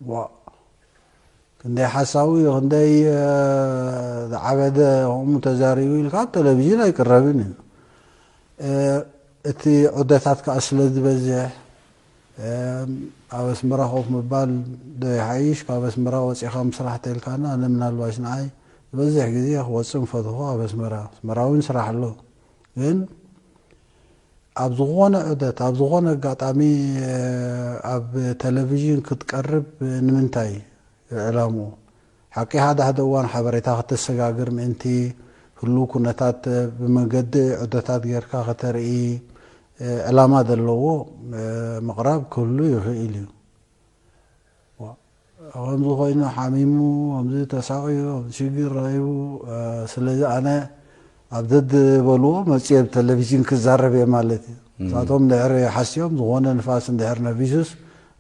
ዋ ክንደይ ሓሳዊ ክንደይ ዝዓበደ ከምኡ ተዛሪቡ ኢልካ ኣብ ቴሌቪዥን ኣይቅረብን እዩ። እቲ ዑደታት ከዓ ስለ ዝበዝሕ ኣብ ኣስመራ ኮፍ ምባል ዶ ይሓይሽ ካብ ኣስመራ ወፂኻ ምስራሕ ተልካና? ኣነ ምናልባሽ ንዓይ ዝበዝሕ ግዜ ክወፅእ ምፈትኹ ኣብ ኣስመራ። ኣስመራ እውን ስራሕ ኣሎ። ግን ኣብ ዝኾነ ዑደት ኣብ ዝኾነ ኣጋጣሚ ኣብ ቴሌቪዥን ክትቀርብ ንምንታይ ዕላምኡ? ሓቂ ሓደ ሓደ እዋን ሓበሬታ ከተሰጋግር ምእንቲ ህሉው ኩነታት ብመገዲ ዑደታት ጌርካ ከተርኢ ዕላማ ዘለዎ ምቕራብ ክህሉ ይኽእል እዩ። ከምዚ ኮይኑ ሓሚሙ ከምዚ ተሳቂዩ ከምዚ ሽግር ረኺቡ ስለዚ ኣነ ኣብ ዘድበልዎ መፅየ ብቴሌቪዥን ክዛረብ እየ ማለት እዩ። እሳቶም ድሕሪ ሓስዮም ዝኾነ ንፋስ እንድሕር ነቢሱስ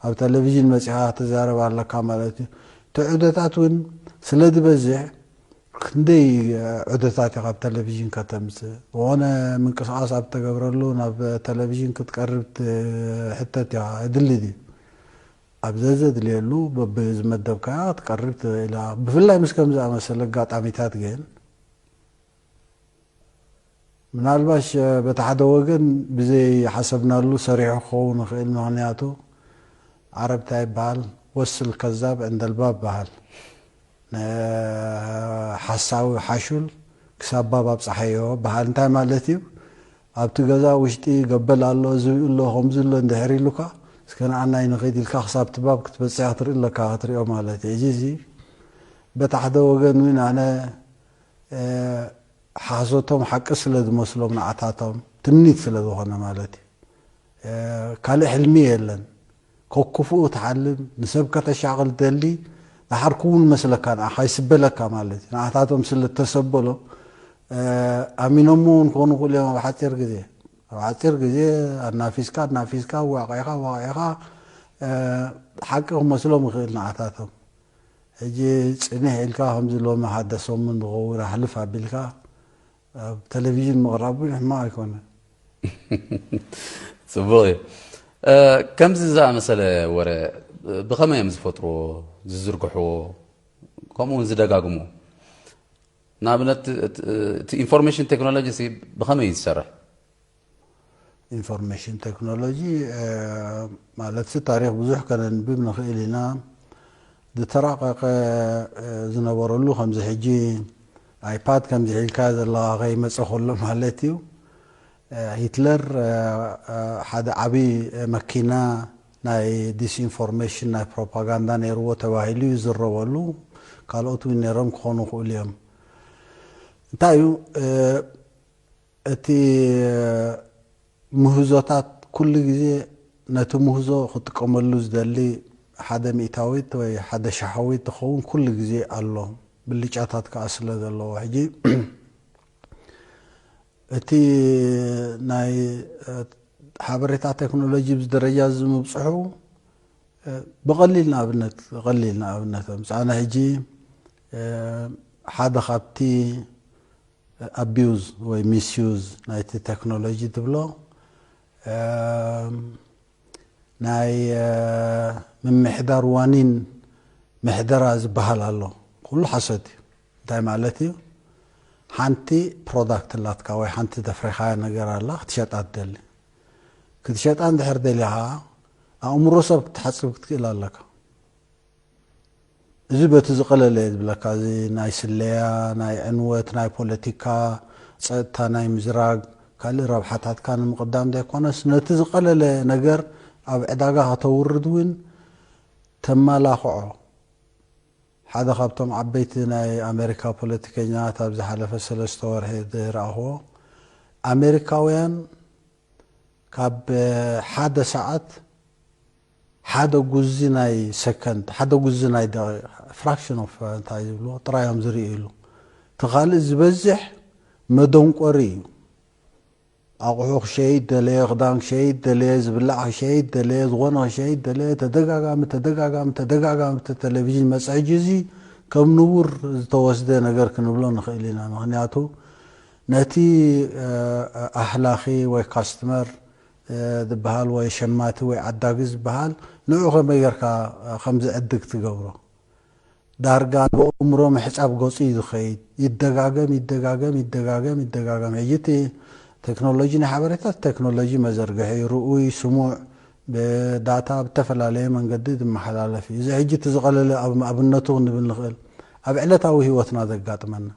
ኣብ ቴሌቪዥን መፂኻ ክትዛረብ ኣለካ ማለት እዩ። እቲ ዑደታት እውን ስለ ዝበዝሕ ክንደይ ዑደታት ኢኻ ኣብ ቴሌቪዥን ከተምፅእ? ዝኾነ ምንቅስቃስ ኣብ ተገብረሉ ናብ ቴሌቪዥን ክትቀርብ ትሕተት ኢኻ፣ የድሊ ድዩ? ኣብ ዘዘድልየሉ በብዝመደብካያ ክትቀርብ ትኽእል ኢኻ። ብፍላይ ምስ ከም ዝኣመሰለ ኣጋጣሚታት ግን ምናልባሽ በቲ ሓደ ወገን ብዘይ ሓሰብናሉ ሰሪሑ ክኸውን ይኽእል። ምኽንያቱ ዓረብ እንታይ ይበሃል? ወስል ከዛብ ዕንደልባብ በሃል። ሓሳዊ ሓሹል ክሳብ ባብ ኣብፀሓዮ በሃል። እንታይ ማለት እዩ? ኣብቲ ገዛ ውሽጢ ገበል ኣሎ፣ ዝብኢ ኣሎ፣ ከምዚ ኣሎ እንድሕር ኢሉካ እስከ ንዓናይ ንኺድ ኢልካ ክሳብ ትባብ ክትበፅሕ ክትርኢ ኣለካ ክትሪኦ ማለት እዩ። እዚ እዚ በቲ ሓደ ወገን እውን ኣነ ሓሶቶም ሓቂ ስለ ዝመስሎም ንዓታቶም ትምኒት ስለ ዝኾነ ማለት እዩ። ካልእ ሕልሚ የለን። ከክፉኡ ትሓልም፣ ንሰብ ከተሻቕል ትደሊ፣ ንሓርኩ እውን መስለካ ንዓኻ ይስበለካ ማለት እዩ። ንዓታቶም ስለ እተሰበሎም ኣሚኖሞ እውን ክኾኑ ይኽእሉ እዮም ኣብ ሓፂር ግዜ። ኣብ ሓፂር ግዜ ኣናፊስካ ኣናፊስካ ዋቂዕካ ዋቂዕካ ሓቂ ክመስሎም ይኽእል ንዓታቶም። ሕጂ ፅንሕ ኢልካ ከምዚ ሎሚ ሓደ ሰሙን ዝኸውን ኣሕልፍ ኣቢልካ ኣብ ቴሌቪዥን ምቕራብ እውን ሕማቕ ኣይኮነን። ፅቡቕ እዩ። ከምዚ ዝኣመሰለ ወረ ብኸመይ እዮም ዝፈጥርዎ ዝዝርግሕዎ ከምኡ እውን ዝደጋግምዎ? ንኣብነት እቲ ኢንፎርሜሽን ቴክኖሎጂ ብኸመይ እዩ ዝሰርሕ? ኢንፎርሜሽን ቴክኖሎጂ ማለት ታሪክ ብዙሕ ከነንብብ ንኽእል ኢና። ዝተራቀቀ ዝነበረሉ ከምዚ ሕጂ ኣይፓድ ከምዚ ሒዝካ ዘለኻ ከይመፀ ከሎ ማለት እዩ። ሂትለር ሓደ ዓብዪ መኪና ናይ ዲስኢንፎርሜሽን ናይ ፕሮፓጋንዳ ነይርዎ ተባሂሉ ይዝረበሉ። ካልኦት እውን ነይሮም ክኾኑ ይኽእሉ እዮም። እንታይ እዩ እቲ ምህዞታት ኩሉ ግዜ ነቲ ምህዞ ክጥቀመሉ ዝደሊ ሓደ ሚእታዊት ወይ ሓደ ሻሓዊት ዝኸውን ኩሉ ግዜ ኣሎ። ብልጫታት ከዓ ስለ ዘለዎ ሕጂ እቲ ናይ ሓበሬታ ቴክኖሎጂ ብዚ ደረጃ እዚ ምብፅሑ ብቐሊል ንኣብነት ቀሊል ንኣብነት ኣምፃእና ሕጂ ሓደ ካብቲ ኣቢዩዝ ወይ ሚስዩዝ ናይቲ ቴክኖሎጂ ትብሎ ናይ ምምሕዳር ዋኒን ምሕደራ ዝበሃል ኣሎ። ኩሉ ሓሶት እዩ። እንታይ ማለት እዩ? ሓንቲ ፕሮዳክት ኣላትካ ወይ ሓንቲ ዘፍረኻያ ነገር ኣላ ክትሸጣ ትደሊ። ክትሸጣ እንድሕር ደሊኻ ኣእምሮ ሰብ ክትሓጽብ ክትክእል ኣለካ። እዚ በቲ ዝቐለለ እየ ዝብለካ። እዚ ናይ ስለያ፣ ናይ ዕንወት፣ ናይ ፖለቲካ፣ ጸጥታ ናይ ምዝራግ፣ ካልእ ረብሓታትካ ንምቕዳም ዘይኮነስ ነቲ ዝቐለለ ነገር ኣብ ዕዳጋ ከተውርድ እውን ተመላኽዖ። ሓደ ካብቶም ዓበይቲ ናይ ኣሜሪካ ፖለቲከኛታት ኣብ ዝሓለፈ ሰለስተ ወርሒ ዝረኣኽዎ ኣሜሪካውያን ካብ ሓደ ሰዓት ሓደ ጉዚ ናይ ሰከንድ ሓደ ጉዚ ናይ fraction of እንታይ ዝብልዎ ጥራይ እዮም ዝርእይሉ። እቲ ካልእ ዝበዝሕ መደንቆሪ እዩ። ኣቑሑ ክሸይድ ደለየ፣ ክዳን ክሸይድ ደለየ፣ ዝብላዕ ክሸይድ ደለየ፣ ዝኾነ ክሸይድ ደለየ፣ ተደጋጋሚ ተደጋጋሚ ተደጋጋሚ እቲ ቴሌቪዥን መፅእ። ሕጂ እዚ ከም ንቡር ዝተወስደ ነገር ክንብሎ ንኽእል ኢና። ምኽንያቱ ነቲ ኣህላኺ ወይ ካስትመር ዝበሃል ወይ ሸማቲ ወይ ዓዳጊ ዝበሃል ንዑ ከመይ ጌርካ ከም ዝዕድግ ትገብሮ? ዳርጋ ብእምሮ ምሕጻብ ገጹ እዩ ዝኸይድ። ይደጋገም ይደጋገም ይደጋገም ይደጋገም። ሕጂ እቲ ቴክኖሎጂ ናይ ሓበሬታ ቴክኖሎጂ መዘርግሒ ርኡይ ስሙዕ ብዳታ ብተፈላለየ መንገዲ ዝመሓላለፍ እዩ። እዚ ሕጂ እቲ ዝቐለለ ኣብነቱ ክንብል ንኽእል ኣብ ዕለታዊ ህይወትና ዘጋጥመና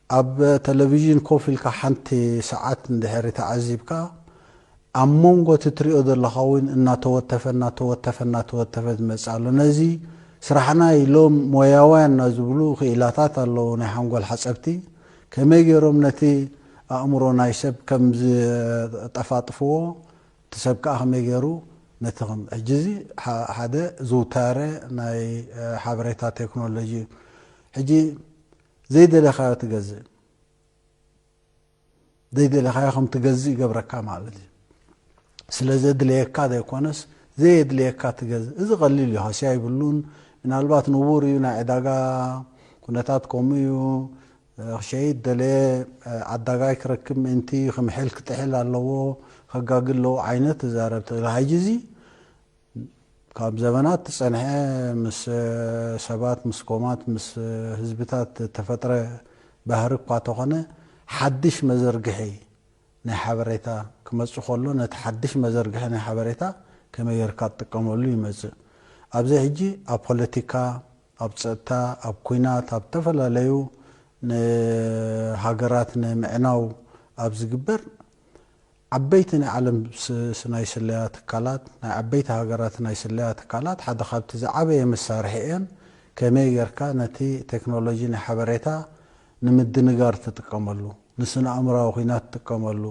ኣብ ቴሌቪዥን ኮፍ ኢልካ ሓንቲ ሰዓት እንድሕሪ ተዓዚብካ ኣብ መንጎ እቲ ትሪኦ ዘለኻ እውን እናተወተፈ እናተወተፈ እናተወተፈ ዝመፅእ ኣሎ። ነዚ ስራሕና ኢሎም ሞያውያን እና ዝብሉ ክኢላታት ኣለዉ ናይ ሓንጎል ሓፀብቲ ከመይ ገይሮም ነቲ ኣእምሮ ናይ ሰብ ከም ዝጠፋጥፍዎ እቲ ሰብ ከዓ ከመይ ገይሩ ነቲ ከም ሕጂ እዚ ሓደ ዝውታረ ናይ ሓበሬታ ቴክኖሎጂ እዩ። ሕጂ ዘይደለኻዮ ትገዝእ ዘይደለኻዮ ከም ትገዝእ ይገብረካ ማለት እዩ። ስለ ዘድለየካ ዘይኮነስ ዘየድለየካ ትገዝእ። እዚ ቀሊል እዩ፣ ሃስያ ይብሉን። ምናልባት ንቡር እዩ፣ ናይ ዕዳጋ ኩነታት ከምኡ እዩ። ክሸይድ ደለየ ዓዳጋይ ክረክብ ምእንቲ ክምሕል ክጥሕል ኣለዎ፣ ከጋግል ኣለዎ ዓይነት ትዛረብ ትኽእል። ሕጂ እዚ ካብ ዘበናት ዝጸንሐ ምስ ሰባት ምስ ኮማት ምስ ህዝብታት ተፈጥረ ባህሪ እኳ ተኾነ ሓድሽ መዘርግሒ ናይ ሓበሬታ ክመጽእ ከሎ ነቲ ሓድሽ መዘርግሒ ናይ ሓበሬታ ከመይ ጌርካ ትጥቀመሉ ይመጽእ። ኣብዚ ሕጂ ኣብ ፖለቲካ፣ ኣብ ጸጥታ፣ ኣብ ኲናት፣ ኣብ ዝተፈላለዩ ንሃገራት ንምዕናው ኣብ ዝግበር ዓበይቲ ናይ ዓለም ናይ ስለያ ትካላት ናይ ዓበይቲ ሃገራት ናይ ስለያ ትካላት ሓደ ካብቲ ዝዓበየ መሳርሒ እየን። ከመይ ጌርካ ነቲ ቴክኖሎጂ ናይ ሓበሬታ ንምድንጋር ትጥቀመሉ፣ ንስነ ኣእምራዊ ኩናት ትጥቀመሉ፣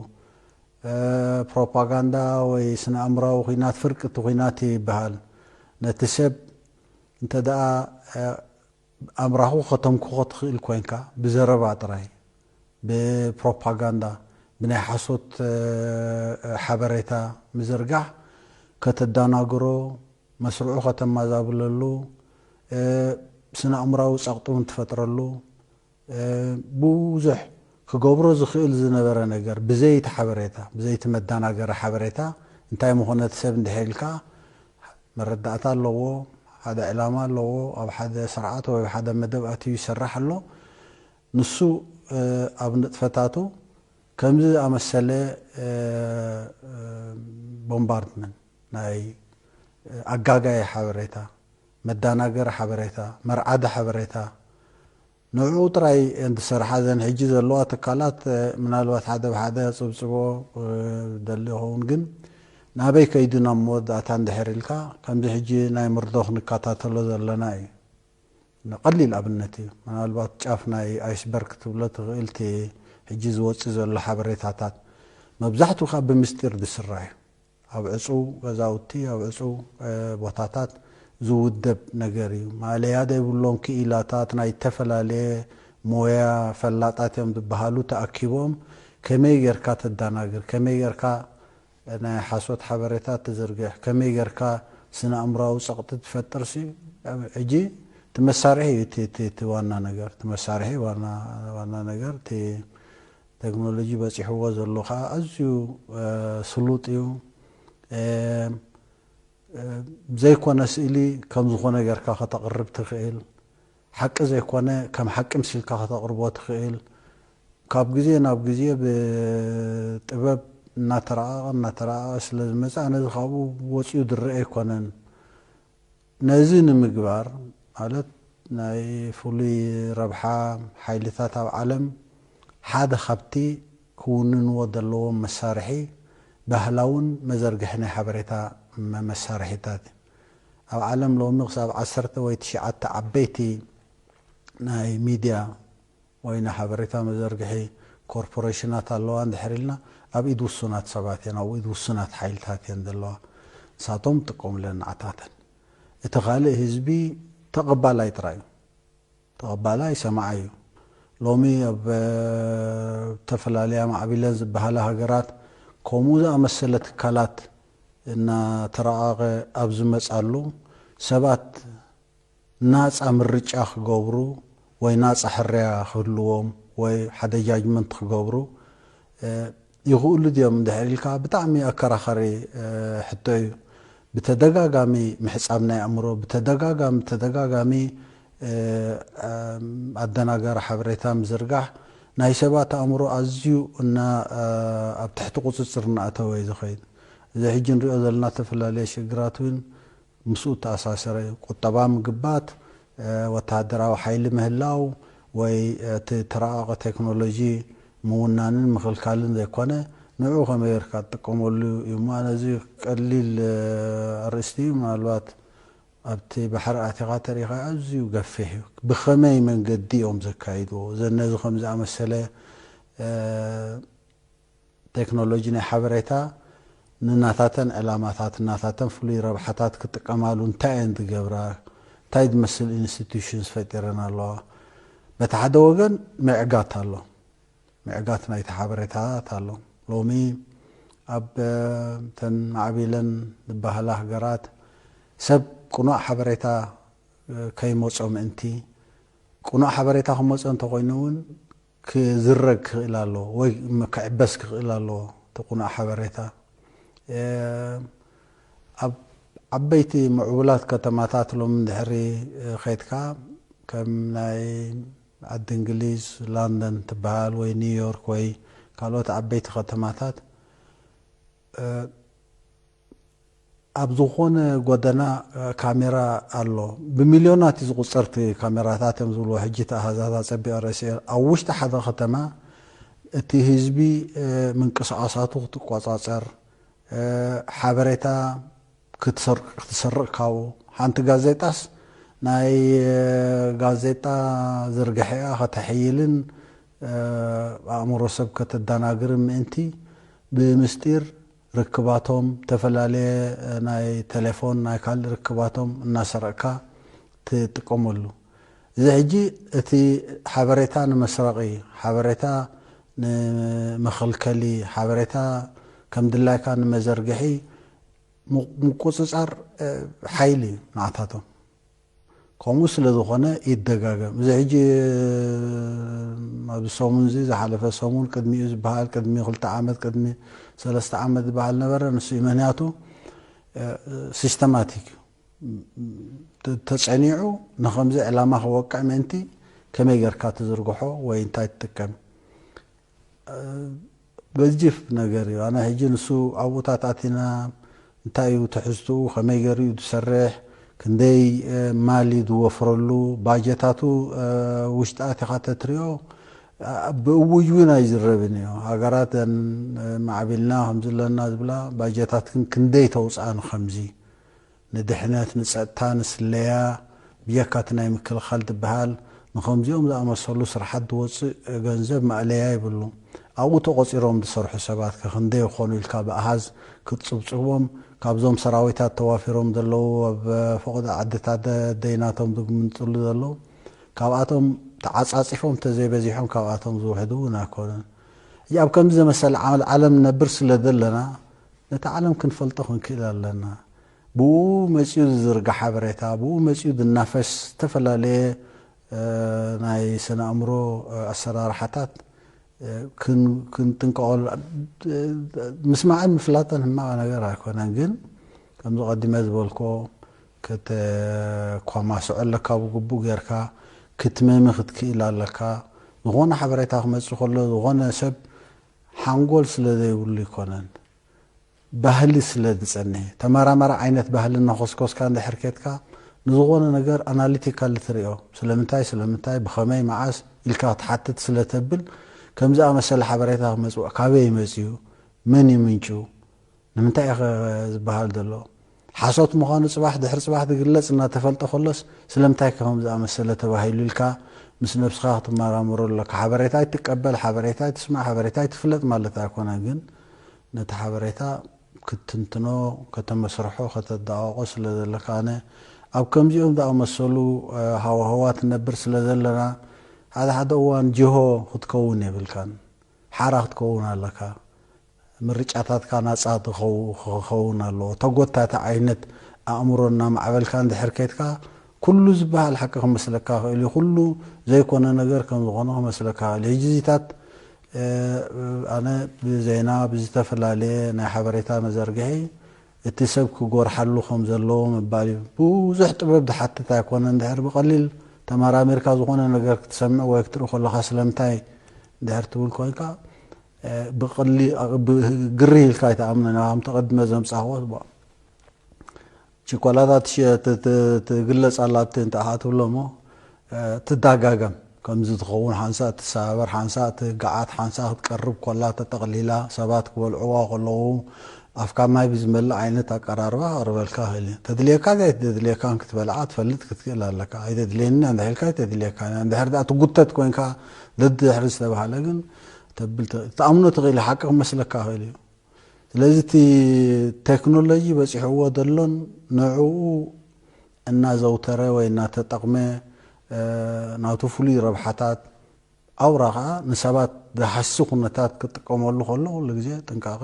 ፕሮፓጋንዳ ወይ ስነ ኣእምራዊ ኩናት ፍርቂ እቲ ኩናት ይበሃል። ነቲ ሰብ እንተ ደኣ ኣምራኹ ከተምክኾ ትኽእል ኮይንካ ብዘረባ ጥራይ ብፕሮፓጋንዳ ብናይ ሓሶት ሓበሬታ ምዝርጋሕ ከተዳናግሮ መስርዑ ከተማዛብለሉ ስነ ኣእምራዊ ጸቕጢ እውን ትፈጥረሉ ብዙሕ ክገብሮ ዝኽእል ዝነበረ ነገር ብዘይቲ ሓበሬታ ብዘይቲ መዳናገሪ ሓበሬታ እንታይ ምኾነ እቲ ሰብ እንድሕር ኢልካ መረዳእታ ኣለዎ፣ ሓደ ዕላማ ኣለዎ፣ ኣብ ሓደ ስርዓት ወይ ሓደ መደብ ኣትዩ ይሰርሕ ኣሎ። ንሱ ኣብ ንጥፈታቱ ከምዚ ዝኣመሰለ ቦምባርድመንት ናይ ኣጋጋየ ሓበሬታ፣ መዳናገሪ ሓበሬታ፣ መርዓዲ ሓበሬታ ንዕኡ ጥራይ እየን ዝሰርሓ። እዘን ሕጂ ዘለዋ ትካላት ምናልባት ሓደ ብሓደ ክጽብጽቦ ደሊ ይኸውን፣ ግን ናበይ ከይዱ ናብ መወዳእታ እንድሕር ኢልካ ከምዚ ሕጂ ናይ ምርዶኽ ንከታተሎ ዘለና እዩ። ቀሊል ኣብነት እዩ። ምናልባት ጫፍ ናይ ኣይስበርግ ትብሎ ትኽእል እቲ ሕጂ ዝወጽእ ዘሎ ሓበሬታታት። መብዛሕትኡ ካብ ብምስጢር ዝስራዕ እዩ። ኣብ ዕጹው ገዛውቲ፣ ኣብ ዕጹው ቦታታት ዝውደብ ነገር እዩ። ማእለያ ዘይብሎም ክኢላታት ናይ ዝተፈላለየ ሞያ ፈላጣት እዮም ዝበሃሉ ተኣኪቦም ከመይ ጌርካ ተዳናግር፣ ከመይ ጌርካ ናይ ሓሶት ሓበሬታ ትዝርግሕ፣ ከመይ ጌርካ ስነ ኣእምራዊ ጸቕጢ ትፈጥር ሲ ሕጂ እቲ መሳርሒ እዩ እቲ ዋና ነገር። እቲ መሳርሒ ዋና ነገር እቲ ቴክኖሎጂ በጺሕዎ ዘሎ ከዓ ኣዝዩ ስሉጥ እዩ። ዘይኮነ ስእሊ ከም ዝኾነ ጌርካ ከተቕርብ ትኽእል፣ ሓቂ ዘይኮነ ከም ሓቂ ምሲልካ ከተቕርቦ ትኽእል። ካብ ግዜ ናብ ግዜ ብጥበብ እናተረቐቐ እናተረቐቐ ስለ ዝመፅእ ነዚ ካብኡ ወፂኡ ዝረአ ኣይኮነን። ነዚ ንምግባር ማለት ናይ ፍሉይ ረብሓ ሓይልታት ኣብ ዓለም ሓደ ካብቲ ክውንንዎ ዘለዎም መሳርሒ ባህላውን መዘርግሒ ናይ ሓበሬታ መሳርሒታት እዩ። ኣብ ዓለም ሎሚ ክሳብ ዓሰርተ ወይ ትሽዓተ ዓበይቲ ናይ ሚድያ ወይ ናይ ሓበሬታ መዘርግሒ ኮርፖሬሽናት ኣለዋ እንድሕር ኢልና ኣብ ኢድ ውሱናት ሰባት እየን፣ ኣብ ኢድ ውሱናት ሓይልታት እየን ዘለዋ። ንሳቶም ጥቀሙለን ንዓታተን። እቲ ካልእ ህዝቢ ተቐባላይ ጥራይ እዩ። ተቐባላይ ሰማዓይ እዩ። ሎሚ ኣብ ዝተፈላለያ ማዕቢለን ዝበሃላ ሃገራት ከምኡ ዝኣመሰለ ትካላት እናተረቓቐ ኣብ ዝመጻሉ ሰባት ናጻ ምርጫ ክገብሩ ወይ ናጻ ሕርያ ክህልዎም ወይ ሓደ ጃጅመንት ክገብሩ ይኽእሉ ድዮም እንድሕር ኢልካ ብጣዕሚ ኣከራኻሪ ሕቶ እዩ። ብተደጋጋሚ ምሕጻብ ናይ ኣእምሮ፣ ብተደጋጋሚ ተደጋጋሚ ኣደናጋሪ ሓበሬታ ምዝርጋሕ ናይ ሰባት ኣእምሮ ኣዝዩ እና ኣብ ትሕቲ ቁጽጽር እናኣተወ እዩ ዝኸይድ። እዚ ሕጂ ንሪኦ ዘለና ዝተፈላለየ ሽግራት እውን ምስኡ እተኣሳሰረ እዩ። ቁጠባ ምግባት፣ ወተሃደራዊ ሓይሊ ምህላው ወይ እቲ ተራቐቐ ቴክኖሎጂ ምውናንን ምኽልካልን ዘይኮነ ንዕኡ ከመይ ጌርካ ትጥቀመሉ እዩ እሞ ኣነ እዚ ቀሊል ኣርእስቲ እዩ። ምናልባት ኣብቲ ባሕሪ ኣቲኻ ተሪኻ ኣዝዩ ገፊሕ እዩ። ብኸመይ መንገዲ እዮም ዘካይድዎ? ዘነዚ ከም ዝኣመሰለ ቴክኖሎጂ ናይ ሓበሬታ ንናታተን ዕላማታት ናታተን ፍሉይ ረብሓታት ክጥቀማሉ እንታይ እየን ዝገብራ? እንታይ ዝመስል ኢንስቲትዩሽንስ ፈጢረን ኣለዋ? በቲ ሓደ ወገን ምዕጋት ኣሎ። ምዕጋት ናይቲ ሓበሬታታት ኣሎ። ሎሚ ኣብ ተን ማዕቢለን ዝበሃላ ሃገራት ሰብ ቅኑዕ ሓበሬታ ከይመጾ ምእንቲ ቅኑዕ ሓበሬታ ክመጾ እንተኮይኑ እውን ክዝረግ ክኽእል ኣለዎ ወይ ክዕበስ ክኽእል ኣለዎ እቲ ቅኑዕ ሓበሬታ። ኣብ ዓበይቲ ምዕቡላት ከተማታት ሎሚ እንድሕሪ ከይድካ ከም ናይ ዓዲ እንግሊዝ ላንደን ትበሃል ወይ ኒውዮርክ ወይ ካልኦት ዓበይቲ ከተማታት ኣብ ዝኾነ ጎደና ካሜራ ኣሎ። ብሚልዮናት እዩ ዝቑጸር እቲ ካሜራታት እዮም ዝብልዎ ሕጂ እቲ ኣሃዛት ኣጸቢቐ ረሲኤ። ኣብ ውሽጢ ሓደ ከተማ እቲ ህዝቢ ምንቅስቓሳቱ ክትቆጻጸር ሓበሬታ ክትሰርቕ ካብኡ ሓንቲ ጋዜጣስ ናይ ጋዜጣ ዝርግሐኣ ከተሕይልን ኣእምሮ ሰብ ከተደናግርን ምእንቲ ብምስጢር ርክባቶም ዝተፈላለየ ናይ ቴሌፎን ናይ ካልእ ርክባቶም እናሰረቕካ ትጥቀመሉ። እዚ ሕጂ እቲ ሓበሬታ ንመስረቒ፣ ሓበሬታ ንመኸልከሊ፣ ሓበሬታ ከም ድላይካ ንመዘርግሒ ምቁፅፃር ሓይሊ እዩ ንዓታቶም። ከምኡ ስለ ዝኾነ ይደጋገም። እዚ ሕጂ ኣብዚ ሰሙን እዚ ዝሓለፈ ሰሙን ቅድሚኡ ዝበሃል ቅድሚ ክልተ ዓመት ቅድሚ ሰለስተ ዓመት ዝበሃል ነበረ። ንሱ እዩ ምክንያቱ ሲስተማቲክ እዩ። ተፀኒዑ ንኸምዚ ዕላማ ክወቅዕ ምእንቲ ከመይ ጌርካ ትዝርግሖ ወይ እንታይ ትጥቀም ገዚፍ ነገር እዩ። ኣነ ሕጂ ንሱ ኣብኡታት ኣቲና እንታይ እዩ ትሕዝትኡ፣ ከመይ ገይሩ እዩ ዝሰርሕ፣ ክንደይ ማል እዩ ዝወፍረሉ፣ ባጀታቱ ውሽጢ ኣቲኻ ተትሪኦ ብእውጅውን ኣይዝረብን እዩ። ሃገራት ማዕቢልና ከምዚ ኣለና ዝብላ ባጀታት ግን ክንደይ ተውፅኣ ንኸምዚ ንድሕነት፣ ንፀጥታ፣ ንስለያ ብጀካ እቲ ናይ ምክልኻል ዝበሃል ንኸምዚኦም ዝኣመሰሉ ስርሓት ዝወፅእ ገንዘብ ማእለያ ይብሉ። ኣብኡ ተቖፂሮም ዝሰርሑ ሰባት ከ ክንደይ ይኾኑ ኢልካ ብኣሃዝ ክትፅብፅቦም ካብዞም ሰራዊታት ተዋፊሮም ዘለዉ ኣብ ፈቐዶ ዓድታት ደይናቶም ዝግምጥሉ ዘለዉ ካብኣቶም ተዓፃፂፎም ተዘይበዚሖም ካብኣቶም ዝውሕዱ እውን ኣይኮኑን። ኣብ ከምዚ ዘመሰለ ዓለም ንነብር ስለ ዘለና ነቲ ዓለም ክንፈልጦ ክንክእል ኣለና። ብኡ መጺኡ ዝዝርጋሕ ሓበሬታ፣ ብኡ መጺኡ ዝናፈስ ዝተፈላለየ ናይ ስነ ኣእምሮ ኣሰራርሓታት ክንጥንቀቐሉ። ምስማዕን ምፍላጥን ሕማቕ ነገር ኣይኮነን፣ ግን ከምዚ ቀዲመ ዝበልኮ ከተኳማስዖ ኣለካ፣ ብግቡእ ጌርካ ክትመሚ ክትክእል ኣለካ። ዝኾነ ሓበሬታ ክመጽእ ከሎ ዝኾነ ሰብ ሓንጎል ስለ ዘይብሉ ኣይኮነን። ባህሊ ስለ ዝጸንሕ፣ ተመራመረ ዓይነት ባህሊ እናኾስኮስካ እንድሕር ኬድካ ንዝኾነ ነገር ኣናሊቲካሊ ትሪኦ። ስለምንታይ፣ ስለምንታይ፣ ብኸመይ፣ መዓስ ኢልካ ክትሓትት ስለ ተብል፣ ከም ዝኣመሰለ ሓበሬታ ክመጽእ፣ ካበይ መጺኡ፣ መን እዩ ምንጩ፣ ንምንታይ እዩ ዝበሃል ዘሎ፣ ሓሶት ምዃኑ ጽባሕ ድሕሪ ጽባሕ ዝግለጽ እናተፈልጠ ከሎስ ስለምንታይ ከም ዝኣመሰለ ተባሂሉ ኢልካ ምስ ነብስኻ ክትመራመሮ ኣለካ። ሓበሬታ ኣይትቀበል፣ ሓበሬታ ኣይትስማዕ፣ ሓበሬታ ኣይትፍለጥ ማለት ኣይኮነን፣ ግን ነቲ ሓበሬታ ክትትንትኖ፣ ከተመስርሖ፣ ከተደቓቕቖ ስለ ዘለካ፣ ኣነ ኣብ ከምዚኦም ዝኣመሰሉ ሃዋህዋት ንነብር ስለ ዘለና፣ ሓደ ሓደ እዋን ጅሆ ክትከውን የብልካን፣ ሓራ ክትከውን ኣለካ። ምርጫታትካ ናጻ ክኸውን ኣለዎ። ተጎታቲ ዓይነት ኣእምሮ እናማዕበልካ እንድሕር ኬድካ፣ ኩሉ ዝበሃል ሓቂ ክመስለካ ይኽእል እዩ። ኩሉ ዘይኮነ ነገር ከም ዝኾነ ክመስለካ ይኽእል እዩ። ሕጂ እዚታት ኣነ ብዜና ብዝተፈላለየ ናይ ሓበሬታ መዘርግሒ እቲ ሰብ ክጎርሓሉ ከም ዘለዎ ምባል እዩ። ብዙሕ ጥበብ ዝሓትት ኣይኮነን። እንድሕር ብቐሊል ተመራሚርካ ዝኾነ ነገር ክትሰምዕ ወይ ክትርኢ ከለኻ ስለምንታይ እንድሕር ትብል ኮይንካ ብቕሊ ግርህ ኢልካ ኣይትኣምኖን። ከምቲ ቅድመ ዘምጻኽዎ ችኮላታ ትግለጽ ኣላ ብቲ እንተ ትብሎ እሞ ትዳጋገም ከምዚ ትኸውን ሓንሳእ ትሰባበር ሓንሳእ ትጋዓት ሓንሳእ ክትቀርብ ኮላ ተጠቕሊላ ሰባት ክበልዕዋ ከለዉ ኣፍካ ማይ ብዝመልእ ዓይነት ኣቀራርባ ክቕርበልካ ይኽእል እዩ። ተድልየካ ዘይተድልየካን ክትበልዓ ትፈልጥ ክትክእል ኣለካ። ኣይተድልየኒ እንድሕልካ ኣይተድልየካ እንድሕር ደኣ ትጉተት ኮይንካ ደድሕሪ ዝተባህለ ግን ተብል ትኣምኖ ትኽእል ሓቂ ክመስለካ ይኽእል እዩ። ስለዚ እቲ ቴክኖሎጂ በፂሕዎ ዘሎን ንዕኡ እናዘውተረ ወይ እናተጠቕመ ናቱ ፍሉይ ረብሓታት ኣውራ ከዓ ንሰባት ዝሃሲ ኩነታት ክጥቀመሉ ከሎ ኩሉ ግዜ ጥንቃቐ